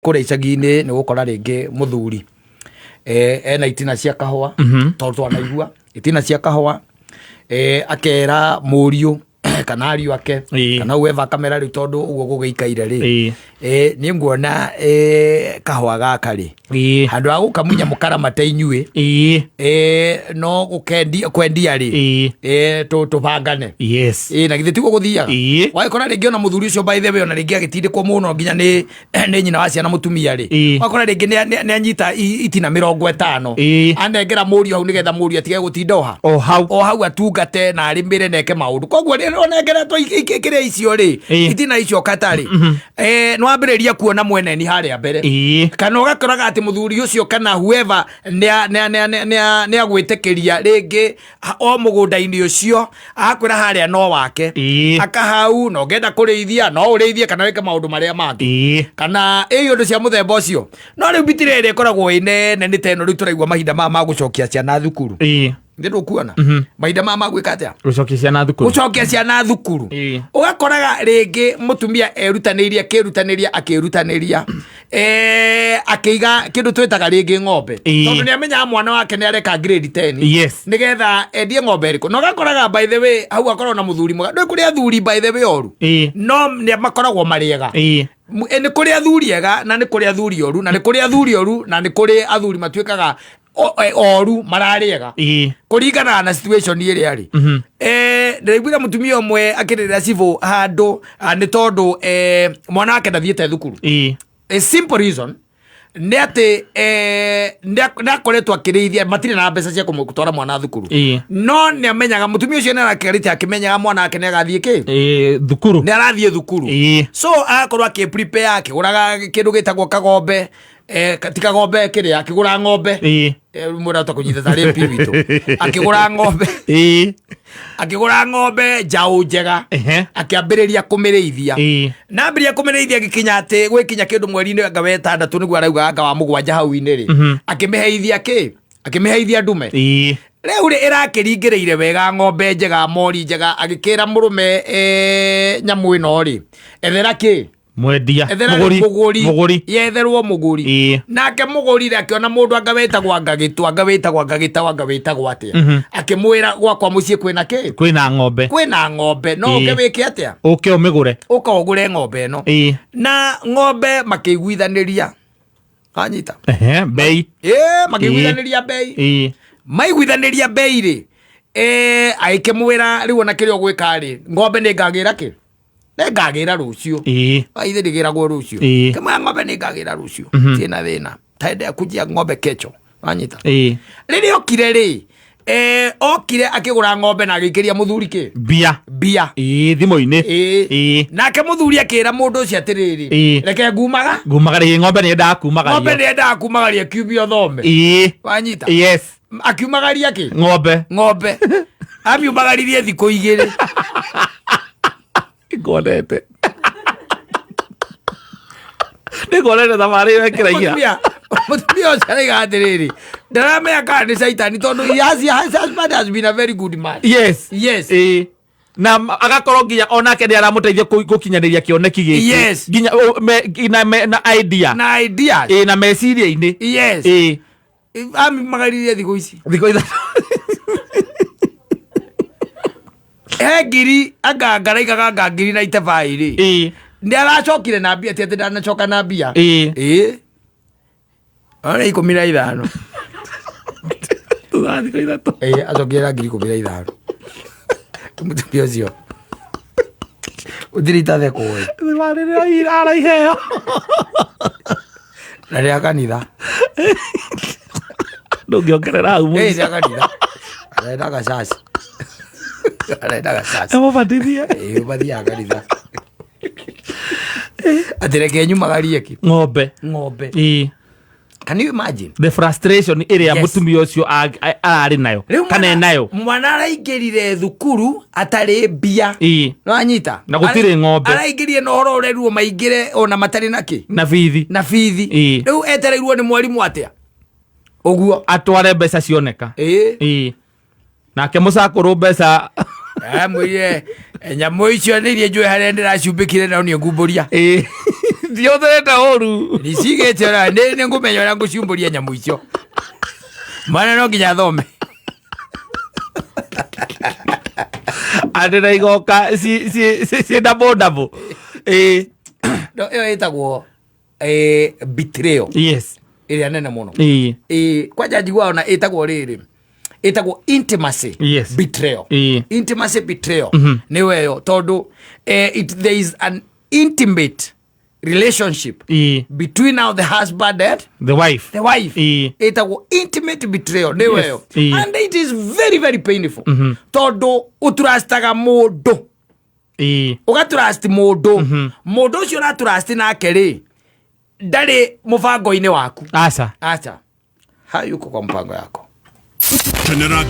Kũrĩa icagi-inĩ nĩ gũkora rĩngĩ mũthuri ena itina cia kahũa, tondũ twanaigua itina cia kahũa, akera mũriũ kana ariũ ake kana whoever akamera rĩu, tondũ ũguo gũgĩikaire rĩ, niĩ nguona kahũa gaka rĩ, handũ ha gũkamunya mũkaramate inyuĩ, no gũkendia kwendia rĩ, tũbangane. Ĩ na githĩ tiguo gũthiaga? Wagĩkora rĩngĩ ona mũthuri ũcio, by the way, ona rĩngĩ agĩtindĩkwo mũno nginya nĩ nyina wa ciana mũtumia rĩ, wakora rĩngĩ nĩ anyita itina 50, anengera mũriũ hau nĩgetha mũriũ atige gũtinda oha o hau, o hau atungate na arĩmĩre na eke maũndũ. Koguo rĩrĩa onengeretwo kĩrĩa icio rĩ, itina icio kata rĩ, nĩ wambĩrĩria kuona mweneni harĩa mbere, kana ũgakoraga atĩ mũthuri ũcio kana whoever nĩ agwĩtĩkĩria rĩngĩ o mũgũnda-inĩ ũcio, akwĩra harĩa no wake, akahau na ũngĩenda kũrĩithia no ũrĩithie kana wĩke maũndũ marĩa mangĩ, kana ĩ ũndũ cia mũthemba ũcio. No rĩu mbitĩra ĩrĩa ĩkoragwo ĩ nene nĩ ta ĩno rĩu tũraigua mahinda maya ma gũcokia ciana thukuru. Nĩ ndũkuona mahinda maya ma gwĩka atĩa? Gũcokia ciana thukuru. Gũcokia ciana thukuru. Ũgakoraga rĩngĩ mũtumia erutanĩirie, akĩrutanĩria, akĩrutanĩria, akĩiga kĩndũ twĩtaga rĩngĩ ng'ombe, tondũ nĩ amenyaga mwana wake nĩ areka grade 10, nĩgetha endie ng'ombe ĩrĩkũ. Na ũgakoraga, by the way, hau akorwo na mũthuri mwega. Ndũĩ kũrĩ athuri, by the way, oru, no nĩ makoragwo marĩ ega. Nĩ kũrĩ athuri ega na nĩ kũrĩ athuri oru, na nĩ kũrĩ athuri oru na nĩ kũrĩ athuri matuĩkaga oru mararĩ ega, kũringana na situation ĩrĩa rĩ. Ndĩraiguire mũtumia ũmwe akĩrĩrĩra cibũ handũ, nĩ tondũ mwana wake ndathiĩte thukuru. A simple reason nĩ atĩ nĩ akoretwo akĩrĩithia, matirĩ na mbeca cia kũmũtwara mwana thukuru. No nĩ amenyaga mũtumia ũcio nĩ arakĩarĩte akĩmenyaga mwana wake nĩ agathiĩ kĩ? Thukuru. Nĩ arathiĩ thukuru. So agakorwo akĩ prepare, akĩgũraga kĩndũ gĩtagwo kagombe, ti kagombe, kĩrĩa akĩgũra ng'ombe. Mũndũ ahota kũnyita tarĩ mpi witũ akĩgũra ng'ombe. Akĩgũra ng'ombe njaũ njega, akĩambĩrĩria kũmĩrĩithia. Na ambĩrĩria kũmĩrĩithia, gĩkinya atĩ gwĩkinya kĩndũ mweri-inĩ anga wa ĩtandatũ, nĩguo arauga, anga wa mũgwanja hau-inĩ rĩ, akĩmĩheithia kĩ? Akĩmĩheithia ndume. Rĩu rĩ, ĩrakĩringĩrĩire wega, ng'ombe njega, mori njega. Agĩkĩra mũrũme, nyamũ ĩno rĩ, ethera kĩ? Mwendia. Ethera Mũgũri. Mũgũri. Mũgũri. Yetherwo mũgũri. Nake mũgũri rĩ, akĩona mũndũ anga wĩtagwo anga gĩtũ, anga wĩtagwo anga gĩtaũ, anga wĩtagwo atĩa, akĩmwĩra gwakwa mũciĩ kwĩna kĩ? Kwĩna ng'ombe. Kwĩna ng'ombe, no ũke wĩke atĩa? Ũke ũmĩgũre. Ũka ũgũre ng'ombe ĩno. Na ng'ombe makĩiguithanĩria, anyita? Ehe, bei. Ĩ, makĩiguithanĩria bei. Maiguithanĩria bei rĩ, agĩkĩmwĩra rĩu ona kĩrĩa ũgwĩka rĩ, ng'ombe nĩ ngagĩra kĩ? Nĩ ngagĩra rũciũ. Ithe ndĩgĩragwo rũciũ. Kĩmwĩra ng'ombe nĩ ngagĩra rũciũ, ciĩna thĩna taendea kujia ng'ombe kecho, wanyita? Rĩrĩa okire rĩ, okire akĩgũra ng'ombe na agĩikĩria mũthuri kĩ? Mbia. Mbia. Thimũ-inĩ. Nake mũthuri akĩra mũndũ ũcio atĩrĩrĩ, reke ngumaga. Ngumagaria, ng'ombe nĩ yendaga ng'ombe kumagario. Nĩ yendaga kumagaria kiumia ũthome. Wanyita? Yes. Akiumagaria kĩ? Ng'ombe. Ng'ombe amiumagaririe thikũ 2. Ngonete, nĩngonete thabarĩ ĩyo ĩkĩraiha. Mũtumia ũcio araiga atĩrĩrĩ, ndaramenya kana nĩ caitani, tondũ his husband has been a very good man. Yes. Na agakorwo nginya onake nĩ aramũteithia gũkinyanĩria kĩoneki gĩkĩ. Nginya na idea. Na ideas. Na meciria-inĩ. Amiumagaririe thikũ ici. Thikũ 3. He ngiri anga ngaraigaga anga ngiri na itebai rĩ, nĩ aracokire na mbia, ti atĩ ndanacoka na mbia. Ĩ, ona 15. Thutha wa thikũ 3. Ĩ, acokire na ngiri 15. Mũtumia ũcio ũtirĩ itathekwo ĩ. Thabarĩ ĩrĩa araiheo. Na rĩa kanitha. Ndũngĩongerera hau. Ĩ, Mũico. rĩa kanitha, arendaga caci, arendaga caci. Amũbatithie. Ĩ, mathiaga kanitha atĩ reke nyumagarie kĩ? Ng'ombe. Ng'ombe. Can you imagine The frustration ĩrĩa mũtumia ũcio ararĩ nayo Rĩu kana enayo. Mwana araingĩrire thukuru atarĩ mbia. Nĩwanyita? Na gũtirĩ ng'ombe. Araingĩrire na ũhoro ũrerirwo maingĩre ona matarĩ na kĩ? Na bithi. Na bithi. Rĩu etereirwo nĩ mwarimũ atĩa ũguo? Atware mbeca cioneka. Nake mũcakũrũ mbeca. Amwĩrire, nyamũ icio nĩ iria njũĩ harĩa ndĩracumbĩkire, no niĩ ngumbũria. Ndihũthĩrĩte ũru. Nicigĩte ona nĩ ngũmenya ũrĩa ngũciumbũria nyamũ icio. Mwana no nginya athome. Andĩ na igoka ci ndambo ndambo. Ĩĩ. No, ĩyo ĩtagwo betrayal. Ĩrĩa nene mũno. Ĩĩ. Kwanja njiguaga ona ĩtagwo rĩrĩ, ĩtagwo intimacy betrayal. Intimacy betrayal nĩyo ĩyo, tondũ there is an intimate relationship between now the husband and the wife. The wife. Ĩtagwo intimate betrayal nĩyo ĩyo. And it is very very painful, tondũ ũtrustaga mũndũ, ũgatrust mũndũ, mũndũ ũcio ũratrust nake rĩ, ndarĩ mũbango-inĩ waku. Aca. Acha, hayuko kwa mpango yako. Kenera.